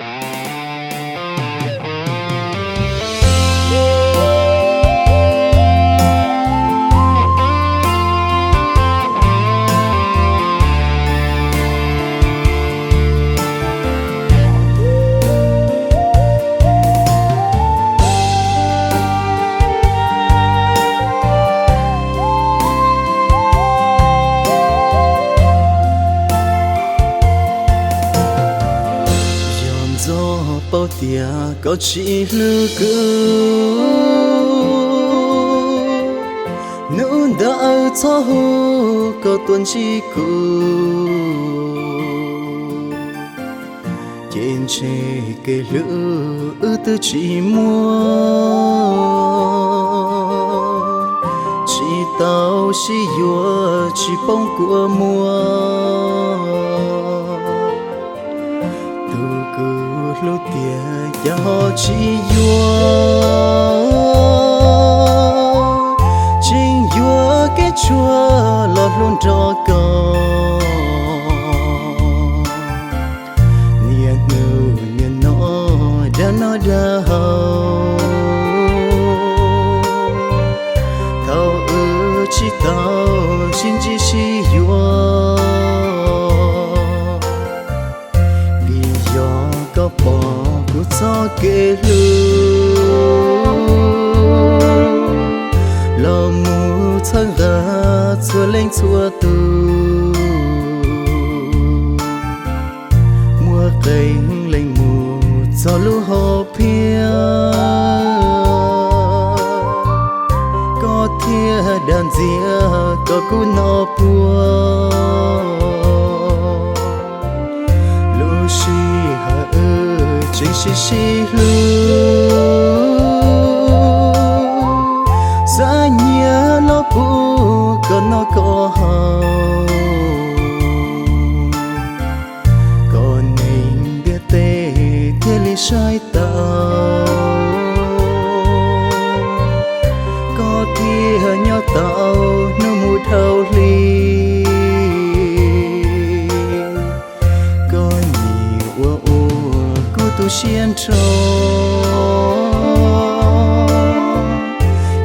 Yog ntxov paub tias koj tsis hlub kuv, hnub ntawd txhob hu koj tuaj ntsib kuv, ces ntshe kev hlub wb twb tsis muaj, tsis tau sib yuav tsis poob kua muag. Tus kuv hlub tiag cas ho tsis yuav, tseem yuav kev tshuav los hlub nrog koj. Niaj hnub niaj no dag noj dag haus, thaum wb tsis tau sib ntsib sib yuav. Vim yog koj pom kuv txoj kev hlub los mus txhawb nqa txhua leej txhua tus, muaj qee leej mus txog lub hom phiaj, koj thiaj dag ntxias kom kuv no puag. Lub sij hawm wb tseem sib sib hlub, xav nyiag los pub koj noj koj haus, koj neeg ntiaj teb thiaj li saib tau, koj thiaj nyob tau hnub mus dhau hli. Koj nim ua ua kuv tu siab nrho,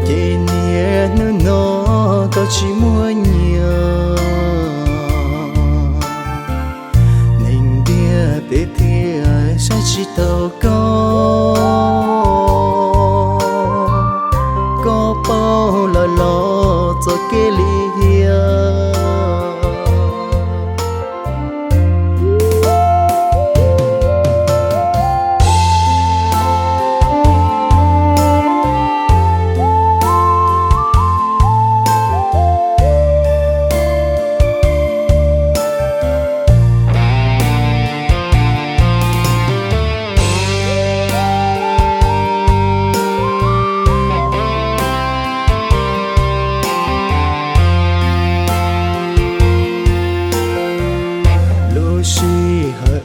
ces niaj hnub no koj tsis muaj nyiaj, neeg ntiaj teb thiaj saib tsis taus koj, koj paub lawm los txoj kev lim hiam. Lub sij hawm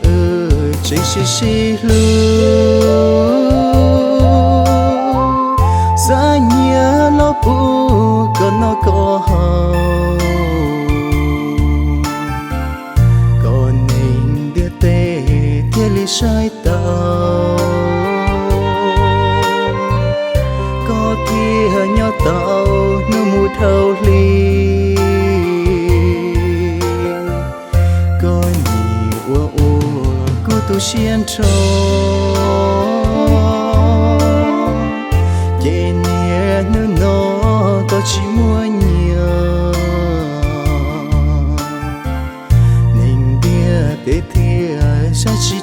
wb tseem sib sib hlub, xav nyiag los pub koj noj koj haus, koj neeg ntiaj teb thiaj li saib tau, koj thiaj nyob tau hnub mus dhau hli. Koj nim ua ua kuv tu siab nrho, ces niaj hnub no koj tsis muaj nyiaj, neeg ntiaj teb thiaj saib tsis